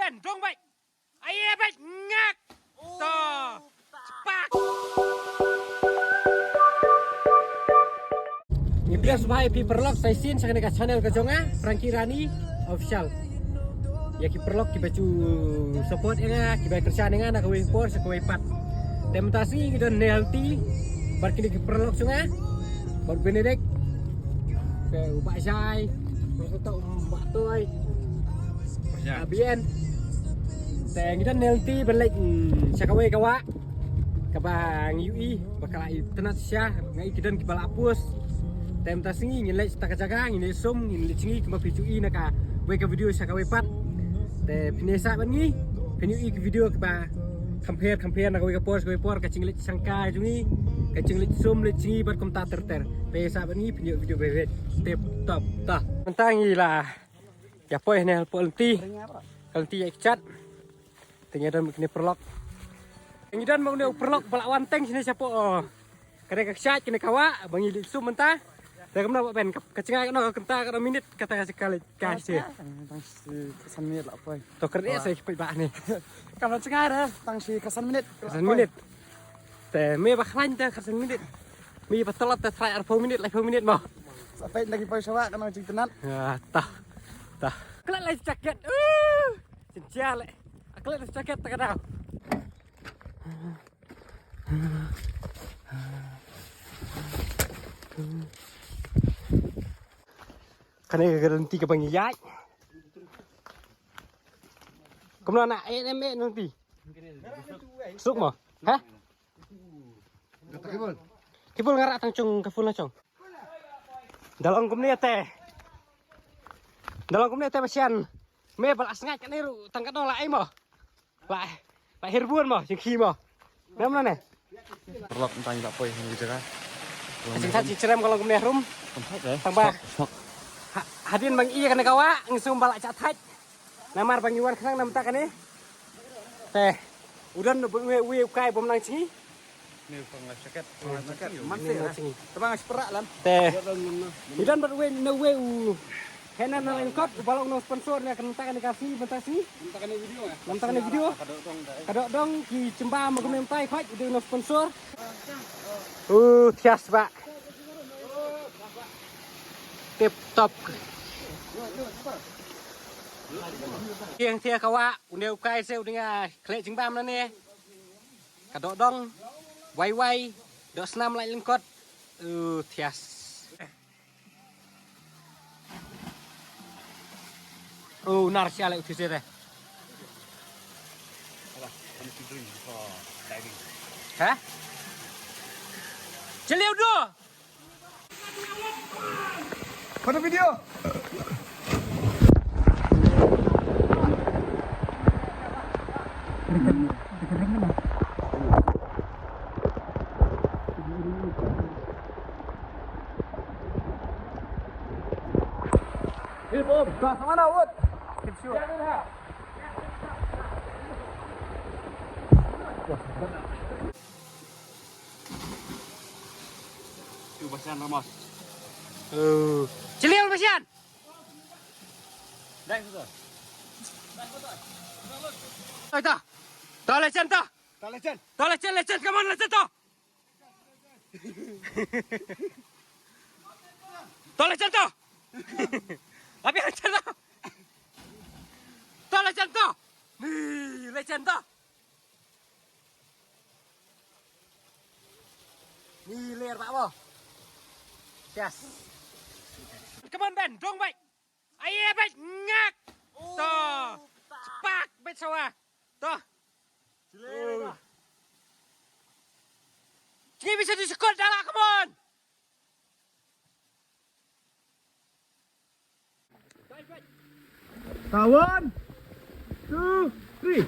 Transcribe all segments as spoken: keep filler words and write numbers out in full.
Dong beit. Ai beit ngak. To. Spak. Ngi pdiang sngewbha ïa phi paralok sa shisien sha kane ka channel ka jong nga, Frankie Rani Official. Ïa ki paralok kiba ju support ïa nga, kiba kyrshan ïa nga na kawei ka por sha kawei pat. Te mynta sngi ngi don ne healthy bad kine ki paralok jong nga, bad Benedict, te u Bah Jai, u Bah Toi, Bah Jai. Ah, bien. Te ngi don ne healthy ban leit, mm, sha kawei ka wah kaba ngi ïohi ba ka la itynnad shisha, nga ïohi ki don kiba la pus. Te mynta sngi ngin leit sha kata ka jaka, ngin leit sum, ngin leit jngi kumba phi ju ïohi na kawei ka video sha kawei pat. Te phin ïa sah bad ngi, phin ïohi ki video kiba kham pher kham pher na kawei ka por sha kawei por, ka jingleit shangkai jong ngi, ka jingleit sum leit jngi bad kumta ter ter. Phin ïa sah bad ngi, phin ïohi video ba rit. Tip top ta. Mynta ngi la ïa poi ne hapoh lynti. Ka lynti ïa kjat. Te ngi don ma kine paralok. Ngi don ma une u paralok ba la wan teng shane shapoh, oh, kane ka kshaid, kane ka wah ba ngi leit sum mynta. Te kumno Bah Ben, ka, ka jngai kano, ka kynta kano minit kata ka, ka leit ka shi. Tang shi khatsan minit la poi. To kyrɗe sa poi ba ne. Ka jngai re tang shi khatsan minit. Khatsan minit. Te me ba khlaiñ te khatsan minit. Me ba tlot te trai arphew minit, laiphew minit mo. Sa peit nda ki poi sha wah kano jingtynnad. Ya, tah. Tah. Klet lai jaket. Uh! Jingjia le. Klet lai jaket ta ka daw. Kane ka lynti kaba ngi ïaid. Kumno na, eh, em, eh, lynti. Suk mo? Ha? Kibul nga rah tang chung ka phone la chung. Da long kumne te. Da long kumne te ba shen. Me ba la sngaid kane ruh tang katno la ai mo. La, la hirbun mo, jingkhih mo. Ngam na ne. Paralok tang la poi ha ka jaka. Jingkhat jingchrem ka long kumne harum. Tang ba. Ha, hadien ba ngi ïa kane ka wah, ngi sum ba la chah thait. Namar ba ngi wan khnang na mynta kane. Te u don uwei, uwei u kai bym nang jngi. Ni pang la jaket. Pang la jaket. Ni nang jngi. Te ba nga sprak lan. Te u don bad uwei, na uwei u Hena na Lyngkot uba long u nong sponsor na ka mynta kane ka sngi, mynta sngi. Mynta kane video. Ka doh dong ki chimba ma kumne mynta i khot u dei u nong sponsor. Uh, thias ba. Tip top. Tieng tieng ka wah, une u kai se u dei nga khleh jingbam na ne. Ka doh dong, wai wai, doh snam lai Lyngkot. Uh, thias. Uh, nar sia lai u thias te. Ha? Chaliu do. Pada video. Hip hop. Dah, mana, Wut? Hip show. Tu Basian Ramos. Oh. Chiliu Basian. Dai foto. Dai ta. Ta legend ta. Ta legend. Ta legend, legend, come on, legend ta. Ta legend ta. Abi legend ta. Ta legend ta. Ni legend ta. Ni ler tak apa? Yes. Come on, Ben, dong baik. Aye, baik ngak. To. Cepak, baik sawah. To. Sini bisa disekot dah lah, come on. One, two, three.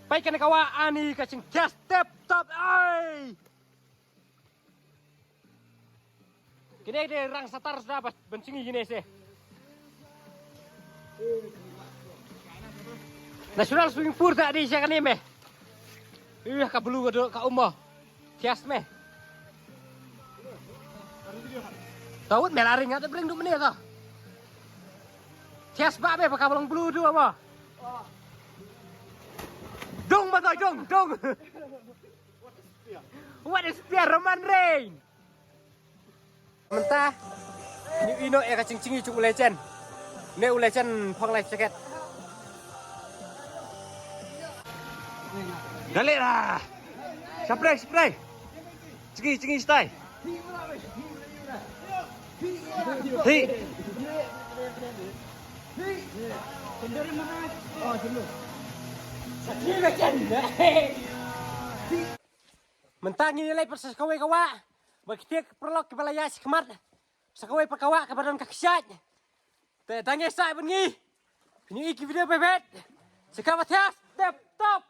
Pai kane ka wah ani ka ching gas tep top ai. Kine de rang satar sa ba ban chingi kine se. National swimming pool ta di sha kane me. Ih, ka blu ka dok ka umbo. Thias me. Tawut me la ring ta bring duk mene ta. Thias ba me pa ka long blu tu mo. Dong ma ta dong dong. What is fear Roman Reign? Mynta ngi ïohi noh ïa ka jingchyngi jong u legend. Ne u legend phong life jacket. Dale lah. Shaprai, shaprai. Chyngi, chyngi, stai. Hi. Mynta ngi leit pat sha kawei ka wah. Ba ki tiek paralok kiba la ïaid shakhmat. Sha kawei pat ka wah kaba don ka kshaid. Te dang ïaid sha ban ngi. Phin ïohi ki video bebet. Sha kaba thias. Tip top.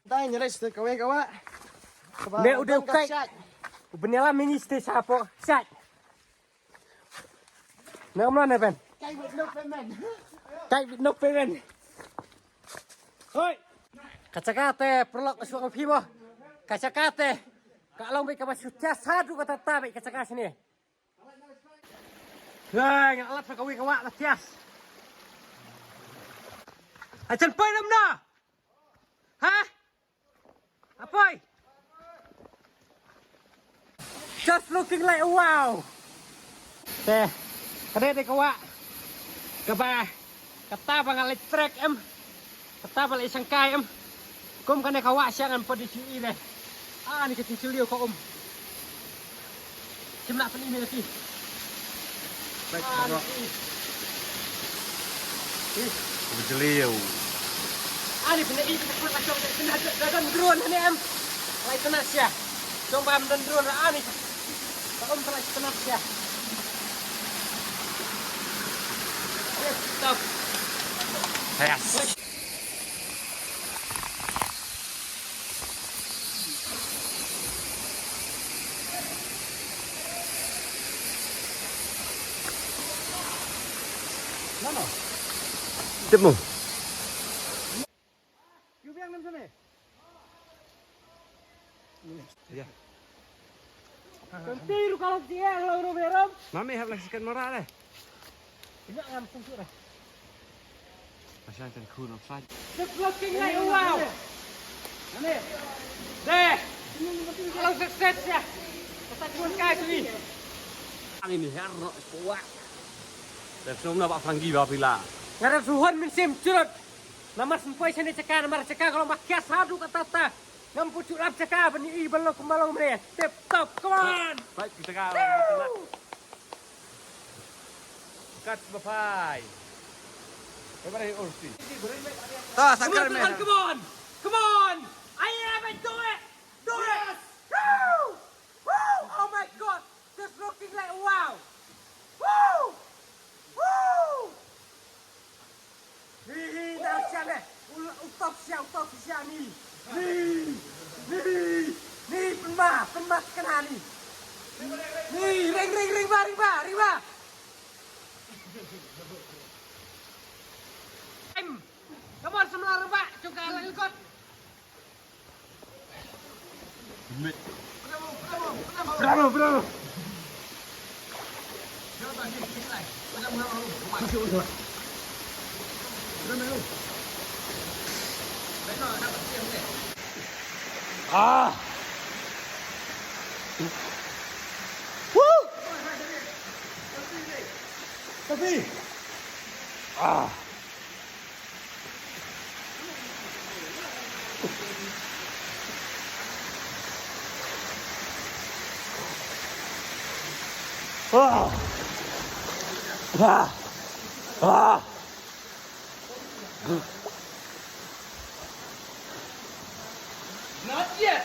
Dang ïaid sha kawei ka wah. Kaba ne u dei don u ka kai. Kshaid. U bnialam ngi sha hapoh kshaid. Ne umno ne ben. Kai wit nok payment. Kai wit nok payment. Hoi. Ka jaka te paralok shuwa phi mo. Ka jaka te. Ka long bad kaba shu thias haduh katta katta bad ka jaka shane. Hai, nga lap sa kawei ka wah la thias. Achan poi lam na. Ha? Apoi. Just looking like a wow. Te, kane dei ka wah kaba kata ba nga leit trek em. Kata ba leit shangkai em. Kum kane ka wah sha ngan podi shu i dei. Ani ka jingchiliu ka um. Shim lah pynïaid ïa ki. Baik, ah, bro. Ni ki. Ih. Ku jeliu. Ani pynïaid ïa ki, pynïaid ïa ki, pynïaid ïa ki, da don drone hangne em. Lai tynat sia. Jong ba ym don drone ra ani. Ka um pynïaid tynat sia. Yes, stop. Yes. Tip mo. Yu biang nem sene. Ya. Kan tiru kalau dia kalau ro beram. Mami hap lagi sekian murah deh. Ina ngam pung tu dah. Masang kan khun offside. Just looking like a wow. Ane. Deh. Kalau sukses ya. Kata cuma kai sini. Ang ini herno kuat. Dan semua nampak peranggi bapila. Ngara suhon min sim curut. Namar sempoi sene ceka, namar ceka kalau makia sadu kata ta. Ngam pucuk lap ceka bani i balok kumbalong mre. Tip top, come on. Baik, kita ka. Woo! Kat bapai. Baik, baik, ursi. Ta, sakar me. Come on, come on, come on. Ayo, baik, do it. Do it. Yes. Woo! Woo! Oh my God. Just looking like wow. Woo! Woo! Ni, ni, dah siap deh. U, u top siap, u top siap ni. Ni, ni, ni, pynma, pynma kena ni. Ni, ring, ring, ring ba, ring ba, ring ba. Em, come on, semua ring ba, cuka lagi kot. Bravo, bravo. Ah. Woo. Tapi. Ah. Ah. Ah. Ah. Not yet.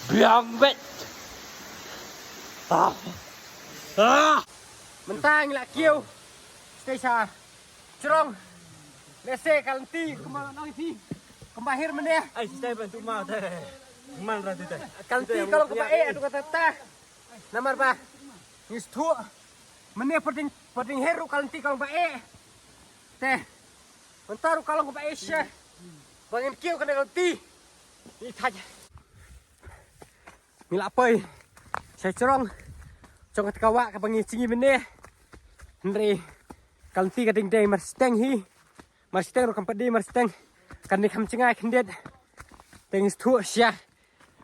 Biang bet. Ah. Ah. Mynta ngi la kiew. Stay sha. Chrong. Lehse ka lynti kumba nang ti. Kumba hir mynne. Ai, stay ban tu ma te. Man ra tu te. Ka lynti ka long kaba eh atu kata ta. Namar ba ngi sthu. Mynne perding perding hir ruh ka lynti ka long ba eh. Te. Mynta ruh ka long kaba eh sha ba ngin kiew kane ka lynti. Ngi thait. Ngi la poi sha jrong jong kata ka wah kaba ngi jngi mynne. Hynrei ka lynti ka deng deng, mar siteng hi. Mar siteng ruh kam pat dei mar siteng. Kane kham jngai khyndiat. Te ngi sdang sha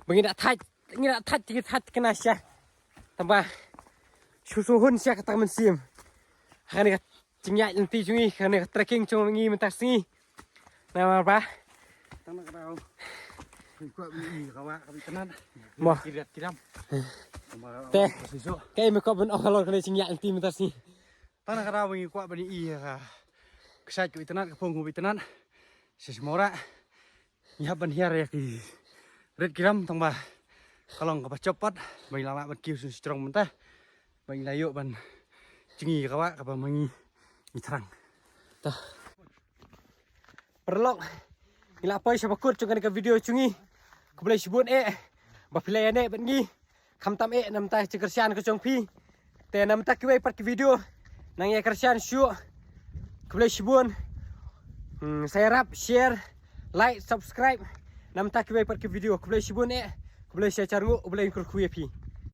ba ngi da thait, ngi da thait, ngi thait kane sha. Tangba shu shu hun sha kata ka mynsiem. Kane ka jingïaid lynti jong ngi, kane ka trekking jong ngi mynta ka sngi. Namar ba tang na ka daw ngi kwah ban ïoh ka wah kaba itynnad. Mo. Kirat kiram. Te kaei me kwah ban ong halor kane ka jingïaid lynti mynta ka sngi? Tang na ka daw ngi kwah ban ïoh ka kshaid kaba itynnad, ka phong kaba itynnad. Shisha mo ra ngi hap ban hiar ïa ki rit ki ram, tangba ka long kaba jop pat ba ngi la lah ban kiew sha jrong mynta. Ba ngi la ïoh ban jngi ka wah kaba ma ngi ngi thrang. Ta. Paralok, ngi la poi sha ba kut jong kane ka video jong ngi. Khublei shibun eh ba phi la ïa neh bad ngi. Khamtam eh namar ka jingkyrshan ka jong phi. Te namar kiwei pat ki video nang ïa kyrshan shuh. Khublei shibun. Hmm, sa ïarap, share, like, subscribe. Namar kiwei pat ki video. Khublei shibun eh. Khublei sha jar nguh, U Blei un kyrkhu ïa phi.